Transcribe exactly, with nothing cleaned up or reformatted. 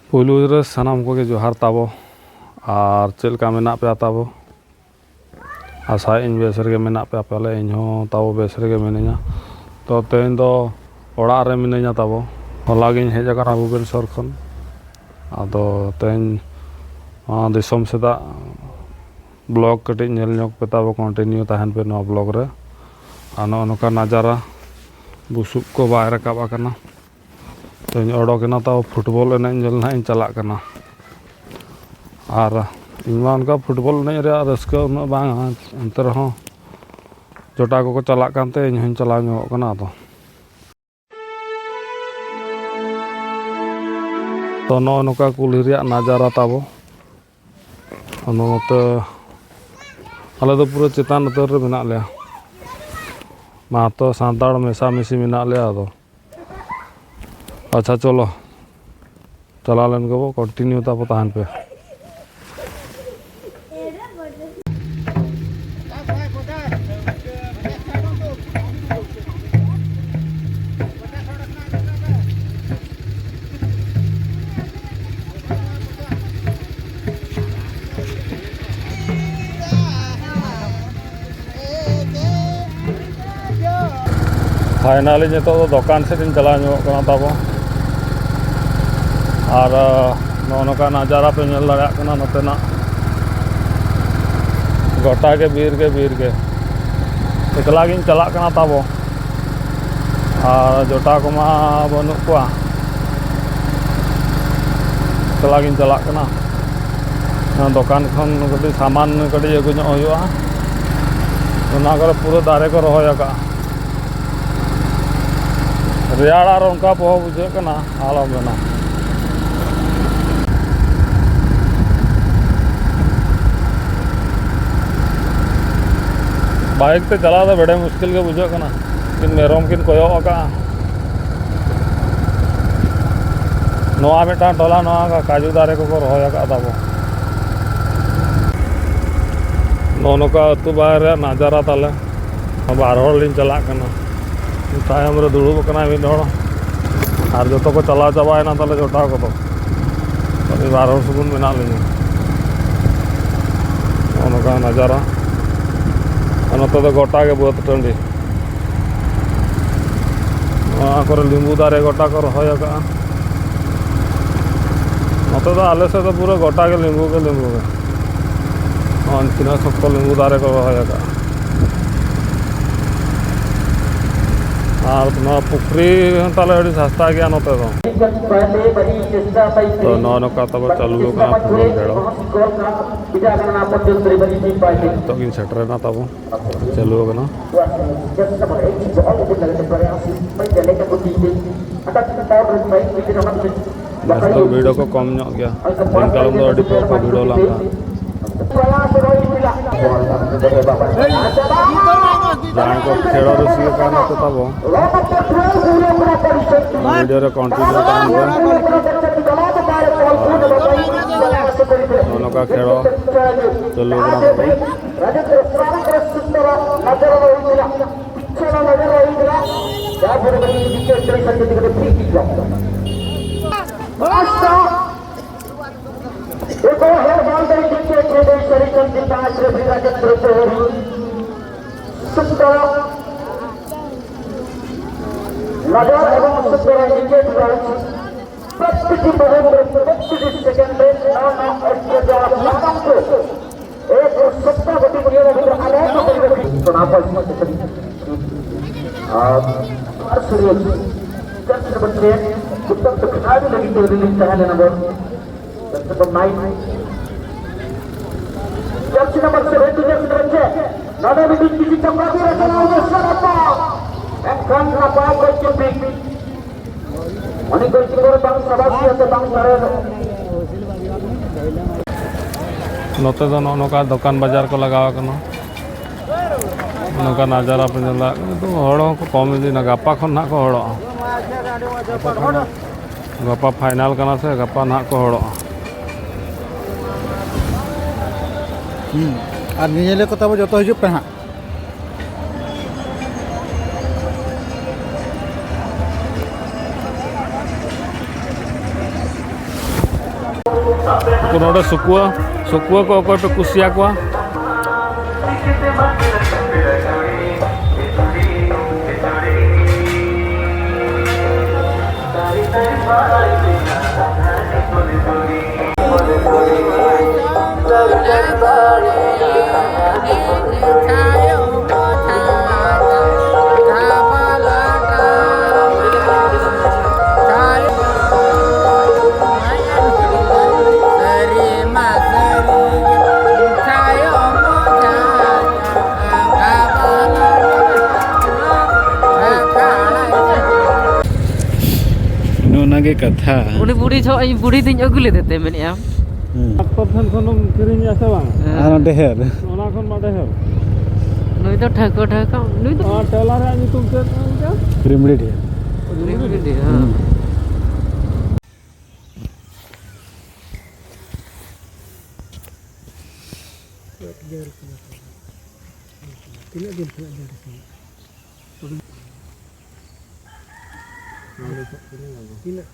ᱯᱩᱭᱞᱩ ᱨᱮ ᱥᱟᱱᱟᱢ ᱠᱚᱜᱮ ᱡᱚᱦᱟᱨ ᱛᱟᱵᱚ᱾ ᱟᱨ ᱪᱮᱫ ᱞᱮᱠᱟ ᱢᱮᱱᱟᱜ ᱯᱮᱭᱟ ᱛᱟᱵᱚ? ᱟᱥᱟᱭᱮᱫ ᱟᱹᱧ ᱵᱮᱥ ᱨᱮᱜᱮ ᱢᱮᱱᱟᱜ ᱯᱮᱭᱟ᱾ ᱯᱟᱞᱮ ᱤᱧ ᱦᱚᱸ ᱛᱟᱵᱚ ᱵᱮᱥ ᱨᱮᱜᱮ ᱢᱤᱱᱟᱹᱧᱟ᱾ ᱛᱚ, ᱛᱮᱦᱮᱧ ᱫᱚ ᱚᱲᱟᱜ ᱨᱮ ᱢᱤᱱᱟᱹᱧᱟ ᱛᱟᱵᱚ᱾ ᱦᱚᱞᱟ ᱜᱤᱧ ᱦᱮᱡ ᱟᱠᱟᱱᱟ ᱵᱷᱩᱵᱽᱱᱮᱥᱚᱨ ᱠᱷᱚᱱ᱾ ᱟᱫᱚ ᱛᱮᱦᱮᱧ ᱱᱚᱣᱟ ᱫᱤᱥᱚᱢ ᱥᱮᱫᱟᱜ ᱵᱞᱚᱜ ᱠᱟᱹᱴᱤᱡ ᱧᱮᱞ ᱧᱚᱜ ᱯᱮ ᱛᱟᱵᱚ, ᱠᱚᱱᱴᱤᱱᱤᱭᱩ ᱛᱟᱦᱮᱱ ᱯᱮ ᱱᱚᱣᱟ ᱵᱞᱚᱜ ᱨᱮ᱾ ᱟᱨ ᱱᱚᱜᱼᱚ ᱱᱚᱝᱠᱟ ᱱᱟᱡᱟᱨᱟ, ᱵᱩᱥᱩᱵ ᱠᱚ ᱵᱟᱭ ᱨᱟᱠᱟᱵ ᱟᱠᱟᱱᱟ᱾ ᱛᱚᱧ ᱚᱰᱚᱠ ᱮᱱᱟ, ᱛᱟᱣ ᱯᱷᱩᱴᱵᱚᱞ ᱮᱱᱮᱡ ᱧᱮᱞ ᱱᱟᱦᱟᱜ ᱤᱧ ᱪᱟᱞᱟᱜ ᱠᱟᱱᱟ᱾ ᱟᱨ ᱤᱧ ᱢᱟ ᱚᱱᱠᱟ ᱯᱷᱩᱴᱵᱚᱞ ᱮᱱᱮᱡ ᱨᱮᱭᱟᱜ ᱨᱟᱹᱥᱠᱟᱹ ᱩᱱᱟᱹᱜ ᱵᱟᱝ, ᱮᱱᱛᱮ ᱨᱮᱦᱚᱸ ᱡᱚᱴᱟᱣ ᱠᱚᱠᱚ ᱪᱟᱞᱟᱜ ᱠᱟᱱᱛᱮ ᱤᱧ ᱦᱚᱧ ᱪᱟᱞᱟᱣ ᱧᱚᱜᱚᱜ ᱠᱟᱱᱟ᱾ ᱟᱫᱚ ᱛᱚ, ᱱᱚᱜᱼᱚ ᱱᱚᱝᱠᱟ ᱠᱩᱞᱦᱤ ᱨᱮᱭᱟᱜ ᱱᱟᱡᱟᱨᱟ ᱛᱟᱵᱚ᱾ ᱟᱫᱚ ᱱᱚᱛᱮ ᱟᱞᱮ ᱫᱚ ᱯᱩᱨᱟᱹ ᱪᱮᱛᱟᱱ ᱩᱛᱟᱹᱨ ᱨᱮ ᱢᱮᱱᱟᱜ ᱞᱮᱭᱟ᱾ ᱢᱟ ᱛᱚ, ᱥᱟᱱᱛᱟᱲ ᱢᱮᱥᱟᱢᱤᱥᱤ ᱢᱮᱱᱟᱜ ᱞᱮᱭᱟ᱾ ᱟᱫᱚ ᱟᱪᱪᱷᱟ, ᱪᱚᱞᱚ, ᱪᱟᱞᱟᱣ ᱞᱮᱱ ᱜᱮᱵᱚ, ᱠᱚᱱᱴᱤᱱᱤᱭᱩ ᱛᱟᱵᱚ ᱛᱟᱦᱮᱱ ᱯᱮ᱾ ᱯᱷᱟᱭᱱᱟᱞᱤ ᱱᱤᱛᱚᱜ ᱫᱚ ᱫᱚᱠᱟᱱ ᱥᱮᱫ ᱤᱧ ᱪᱟᱞᱟᱣ ᱧᱚᱜᱚᱜ ᱠᱟᱱᱟ ᱛᱟᱵᱚ᱾ ᱟᱨ, ᱟᱸ, ᱱᱚᱜᱼᱚ ᱱᱚᱝᱠᱟ ᱱᱟᱡᱟᱨᱟ ᱯᱮ ᱧᱮᱞ ᱫᱟᱲᱮᱭᱟᱜ ᱠᱟᱱᱟ ᱱᱚᱛᱮᱱᱟᱜ᱾ ᱜᱚᱴᱟ ᱜᱮ ᱵᱤᱨ ᱜᱮ ᱵᱤᱨ ᱜᱮ᱾ ᱮᱠᱞᱟ ᱜᱤᱧ ᱪᱟᱞᱟᱜ ᱠᱟᱱᱟ ᱛᱟᱵᱚ᱾ ᱟᱨ ᱡᱚᱴᱟᱣ ᱠᱚᱢᱟ ᱵᱟᱹᱱᱩᱜ ᱠᱚᱣᱟ᱾ ᱮᱠᱞᱟ ᱜᱤᱧ ᱪᱟᱞᱟᱜ ᱠᱟᱱᱟ᱾ ᱚᱱᱟ ᱫᱚᱠᱟᱱ ᱠᱷᱚᱱ ᱠᱟᱹᱴᱤᱡ ᱥᱟᱢᱟᱱ ᱠᱟᱹᱴᱤᱡ ᱟᱹᱜᱩ ᱧᱚᱜ ᱦᱩᱭᱩᱜᱼᱟ᱾ ᱚᱱᱟ ᱠᱚᱨᱮ ᱯᱩᱨᱟᱹ ᱫᱟᱨᱮ ᱠᱚ ᱨᱚᱦᱚᱭ ᱟᱠᱟᱫᱼᱟ᱾ ᱨᱮᱭᱟᱲ ᱟᱨ ᱚᱱᱠᱟ ᱵᱚᱦᱚᱜ ᱵᱩᱡᱷᱟᱹᱜ ᱠᱟᱱᱟ, ᱟᱞᱚᱢ ᱢᱮᱱᱟ᱾ ᱵᱟᱭᱤᱠ ᱛᱮ ᱪᱟᱞᱟᱣ ᱫᱚ ᱵᱮᱰᱮ ᱢᱩᱥᱠᱤᱞ ᱜᱮ ᱵᱩᱡᱷᱟᱹᱜ ᱠᱟᱱᱟ᱾ ᱩᱱᱠᱤᱱ ᱢᱮᱨᱚᱢ ᱠᱤᱱ ᱠᱚᱭᱚᱜ ᱟᱠᱟᱫᱼᱟ᱾ ᱱᱚᱣᱟ ᱢᱤᱫᱴᱟᱝ ᱴᱚᱞᱟ, ᱱᱚᱣᱟ ᱠᱟᱡᱩ ᱫᱟᱨᱮ ᱠᱚᱠᱚ ᱨᱚᱦᱚᱭ ᱟᱠᱟᱫ ᱛᱟᱵᱚ᱾ ᱱᱚᱜᱼᱚ ᱱᱚᱝᱠᱟ ᱟᱹᱛᱩ ᱵᱟᱦᱮᱨ ᱨᱮᱭᱟᱜ ᱱᱟᱡᱟᱨᱟ ᱛᱟᱞᱮ᱾ ᱵᱟᱨ ᱦᱚᱲ ᱞᱤᱧ ᱪᱟᱞᱟᱜ ᱠᱟᱱᱟ, ᱛᱟᱭᱚᱢ ᱨᱮ ᱫᱩᱲᱩᱵ ᱟᱠᱟᱱᱟᱭ ᱢᱤᱫ ᱦᱚᱲ, ᱟᱨ ᱡᱚᱛᱚ ᱠᱚ ᱪᱟᱞᱟᱣ ᱪᱟᱵᱟᱭᱮᱱᱟ ᱛᱟᱞᱮ ᱡᱚᱴᱟᱣ ᱠᱚᱫᱚ᱾ ᱵᱟᱨ ᱦᱚᱲ ᱥᱩᱢᱩᱝ ᱢᱮᱱᱟᱜ ᱞᱤᱧᱟ᱾ ᱱᱚᱜᱼᱚ ᱱᱚᱝᱠᱟ ᱱᱟᱡᱟᱨᱟ᱾ ᱟᱨ ᱱᱚᱛᱮ ᱫᱚ ᱜᱚᱴᱟ ᱜᱮ ᱵᱟᱹᱫᱽ ᱴᱟᱺᱰᱤ᱾ ᱱᱚᱣᱟ ᱠᱚᱨᱮ ᱞᱤᱸᱵᱩ ᱫᱟᱨᱮ ᱜᱚᱴᱟ ᱠᱚ ᱨᱚᱦᱚᱭ ᱟᱠᱟᱫᱼᱟ᱾ ᱱᱚᱛᱮ ᱫᱚ ᱟᱞᱮ ᱥᱮᱫ ᱫᱚ ᱯᱩᱨᱟᱹ ᱜᱚᱴᱟ ᱜᱮ ᱞᱤᱸᱵᱩ ᱜᱮ ᱞᱤᱸᱵᱩ ᱜᱮ᱾ ᱱᱚᱜᱼᱚᱭ ᱛᱤᱱᱟᱹᱜ ᱥᱚᱠᱛᱚ ᱞᱤᱸᱵᱩ ᱫᱟᱨᱮ ᱠᱚ ᱨᱚᱦᱚᱭ ᱟᱠᱟᱫᱼᱟ᱾ ᱟᱨ ᱱᱚᱣᱟ ᱯᱩᱠᱷᱨᱤ ᱦᱚᱸ ᱛᱟᱞᱮ ᱟᱹᱰᱤ ᱥᱟᱥᱛᱟ ᱜᱮᱭᱟ ᱱᱚᱛᱮ ᱫᱚ᱾ ᱛᱚ, ᱱᱚᱜᱼᱚ ᱱᱚᱝᱠᱟ ᱛᱟᱵᱚ ᱪᱟᱹᱞᱩ ᱟᱠᱟᱱᱟ ᱯᱷᱩᱴᱵᱚᱞ ᱠᱷᱮᱞ᱾ ᱱᱤᱛᱚᱜ ᱜᱤᱧ ᱥᱮᱴᱮᱨᱮᱱᱟ ᱛᱟᱵᱚ᱾ ᱪᱟᱹᱞᱩ ᱟᱠᱟᱱᱟ᱾ ᱱᱮᱥ ᱫᱚ ᱵᱷᱤᱲ ᱦᱚᱸᱠᱚ ᱠᱚᱢ ᱧᱚᱜ ᱜᱮᱭᱟ᱾ ᱱᱮᱥ ᱫᱚ ᱵᱷᱤᱲ ᱦᱚᱸᱠᱚ ᱠᱚᱢ ᱧᱚᱜ ᱜᱮᱭᱟ᱾ ᱫᱤᱱ ᱠᱟᱞᱚᱢ ᱫᱚ ᱟᱹᱰᱤ ᱡᱳᱨ ᱠᱚ ᱵᱷᱤᱲᱚᱜ ᱞᱟᱝ ᱛᱟᱦᱮᱸᱫ᱾ ᱡᱟᱦᱟᱸᱭ ᱠᱚ ᱠᱷᱮᱞ ᱨᱩᱥᱤᱠᱟ ᱠᱟᱱᱟ ᱠᱚ ᱛᱟᱵᱚ, ᱵᱷᱤᱰᱤᱭᱳ ᱨᱮ ᱠᱚᱱᱴᱤᱱᱤᱭᱩ ᱛᱟᱦᱮᱱ ᱯᱮ᱾ ᱟᱨ ᱱᱚᱜᱼᱚ ᱱᱚᱝᱠᱟ ᱠᱷᱮᱞ ᱪᱟᱹᱞᱩ ᱠᱟᱱᱟ ᱛᱟᱵᱚ᱾ ᱯᱤᱪᱷᱮ ᱱᱚᱡᱚᱨ ᱨᱮ ᱦᱩᱭ ᱠᱟᱱᱟ, ᱡᱟᱦᱟᱸ ᱯᱚᱨᱮ ᱵᱟᱹᱲᱤᱡ ᱯᱤᱪᱷᱮ ᱥᱟᱨ ᱠᱮᱫ ᱠᱟᱛᱮ ᱯᱷᱨᱤ ᱠᱤᱠ ᱡᱚᱢ᱾ ᱟᱪᱪᱷᱟ, ᱮᱠᱚ ᱦᱚᱲ ᱵᱟᱝ ᱫᱟᱲᱮ ᱯᱤᱪᱷᱮ ᱪᱷᱮ ᱫᱟᱹᱭ ᱥᱟᱹᱨᱤ ᱥᱟᱱᱛᱤ ᱯᱟᱸᱪ ᱨᱮ ᱵᱤᱨᱟᱡᱮ ᱛᱨᱤᱯᱩᱨᱤ ᱥᱩᱛᱨᱚ ᱱᱚᱡᱚᱨ ᱮᱵᱚᱝ ᱥᱩᱛᱨᱚ ᱱᱤᱡᱮ ᱫᱩᱨᱟᱡᱽ ᱯᱨᱚᱛᱤᱴᱤ ᱢᱚᱦᱚᱱ ᱨᱮ ᱯᱨᱚᱛᱤᱴᱤ ᱥᱮᱠᱮᱱᱰ ᱨᱮ ᱱᱟᱣᱟ ᱱᱟᱣᱟ ᱚᱥᱴᱨᱮᱞᱤᱭᱟ ᱥᱟᱱᱟᱢ ᱠᱚ ᱮᱠ ᱥᱚᱯᱛᱟᱦ ᱵᱟᱹᱴᱤ ᱫᱩᱱᱤᱭᱟᱹ ᱨᱮ ᱟᱞᱮ ᱠᱚ ᱯᱚᱨᱤᱵᱮᱥ ᱥᱚᱱᱟ ᱯᱟᱹᱨᱥᱤ ᱛᱮ ᱟᱨ ᱟᱨ ᱥᱩᱨᱤᱭᱚ ᱪᱟᱨᱪ ᱱᱚᱢᱵᱚᱨ ᱪᱷᱮ ᱩᱛᱛᱚᱨ ᱫᱚᱠᱷᱤᱱᱟᱨᱤ ᱞᱟᱹᱜᱤᱫ ᱛᱮ ᱨᱤᱞᱤᱡᱽ ᱛᱟᱦᱮᱸ ᱞᱮᱱᱟ ᱵᱚᱱ᱾ Church number nine, church number seven two church number ᱪᱷᱮ ᱱᱚᱰᱮ ᱢᱤᱫᱴᱤᱡ ᱠᱤᱪᱷᱩ ᱪᱟᱯᱲᱟ ᱵᱤᱨ ᱟᱠᱟᱱᱟ, ᱩᱱᱤ ᱥᱟᱨᱟᱯᱟ ᱮᱱᱠᱷᱟᱱ ᱱᱟᱯᱟᱭ ᱠᱚ ᱪᱩᱯᱤ ᱩᱱᱤ ᱠᱚ ᱪᱤᱠᱚᱨ ᱵᱟᱝ ᱥᱟᱵᱟᱥᱤᱭᱟ ᱛᱮ ᱵᱟᱝ ᱛᱟᱨᱮ᱾ ᱱᱚᱛᱮ ᱫᱚ ᱱᱚᱜᱼᱚ ᱱᱚᱝᱠᱟ ᱫᱚᱠᱟᱱ ᱵᱟᱡᱟᱨ ᱠᱚ ᱞᱟᱜᱟᱣ ᱟᱠᱟᱱᱟ᱾ ᱱᱚᱝᱠᱟ ᱱᱟᱡᱟᱨᱟ ᱯᱮ ᱧᱮᱞ ᱫᱟᱲᱮᱭᱟᱜ ᱠᱟᱱᱟ᱾ ᱱᱤᱛᱚᱜ ᱦᱚᱲ ᱦᱚᱸᱠᱚ ᱠᱚᱢ ᱤᱫᱤᱭᱮᱱᱟ, ᱜᱟᱯᱟ ᱠᱷᱚᱱ ᱱᱟᱦᱟᱜ ᱠᱚ ᱦᱚᱲᱚᱜᱼᱟ᱾ ᱜᱟᱯᱟ ᱯᱷᱟᱭᱱᱟᱞ ᱠᱟᱱᱟ ᱥᱮ, ᱜᱟᱯᱟ ᱱᱟᱦᱟᱜ ᱠᱚ ᱦᱚᱲᱚᱜᱼᱟ᱾ ᱦᱩᱸ, ᱟᱨ ᱧᱮᱧᱮᱞᱤᱭᱟᱹ ᱠᱚ ᱛᱟᱵᱚ ᱡᱚᱛᱚ ᱦᱤᱡᱩᱜ ᱯᱮ ᱦᱟᱸᱜ᱾ ᱱᱚᱰᱮ ᱥᱩᱠᱩᱣᱟᱹ, ᱥᱩᱠᱩᱣᱟᱹ ᱠᱚ ᱚᱠᱚᱭ ᱯᱮ ᱠᱩᱥᱤᱭᱟᱠᱚᱣᱟ? ᱱᱚᱜᱼᱚ ᱱᱟ ᱜᱮ ᱠᱟᱛᱷᱟ᱾ ᱩᱱᱤ ᱵᱩᱲᱦᱤ ᱡᱚᱦᱚᱜ ᱤᱧ ᱵᱩᱲᱦᱤ ᱫᱩᱧ ᱟᱹᱜᱩ ᱞᱮᱫᱮ ᱛᱮ ᱢᱮᱱᱮᱫᱼᱟᱢ᱾ ᱦᱩᱸ᱾ ᱰᱟᱠᱛᱚᱨ ᱴᱷᱮᱱ ᱠᱷᱚᱱᱮᱢ ᱠᱤᱨᱤᱧᱟ ᱥᱮ ᱵᱟᱝ? ᱟᱨ ᱰᱷᱮᱨ᱾ ᱚᱱᱟ ᱠᱷᱚᱱ ᱢᱟ ᱰᱷᱮᱨ᱾ ᱱᱩᱭ ᱫᱚ ᱴᱷᱟᱹᱣᱠᱟᱹ ᱴᱷᱟᱹᱣᱠᱟᱹ, ᱱᱩᱭ ᱫᱚ ᱚᱱᱟ ᱴᱚᱞᱟ ᱨᱮᱭᱟᱜ ᱧᱩᱛᱩᱢ ᱪᱮᱫ ᱠᱟᱱ ᱜᱮᱭᱟ? ᱨᱤᱢᱲᱤ ᱰᱷᱮᱨ᱾ ᱨᱤᱢᱲᱤ ᱰᱷᱮᱨ, ᱦᱮᱸ᱾ ᱦᱩᱸ᱾ ᱛᱤᱱᱟᱹᱜ ᱫᱤᱱ ᱠᱷᱚᱱᱟᱜ ᱡᱟᱹᱲᱤ ᱠᱟᱱᱟ? ᱛᱤᱱᱟᱹᱜ?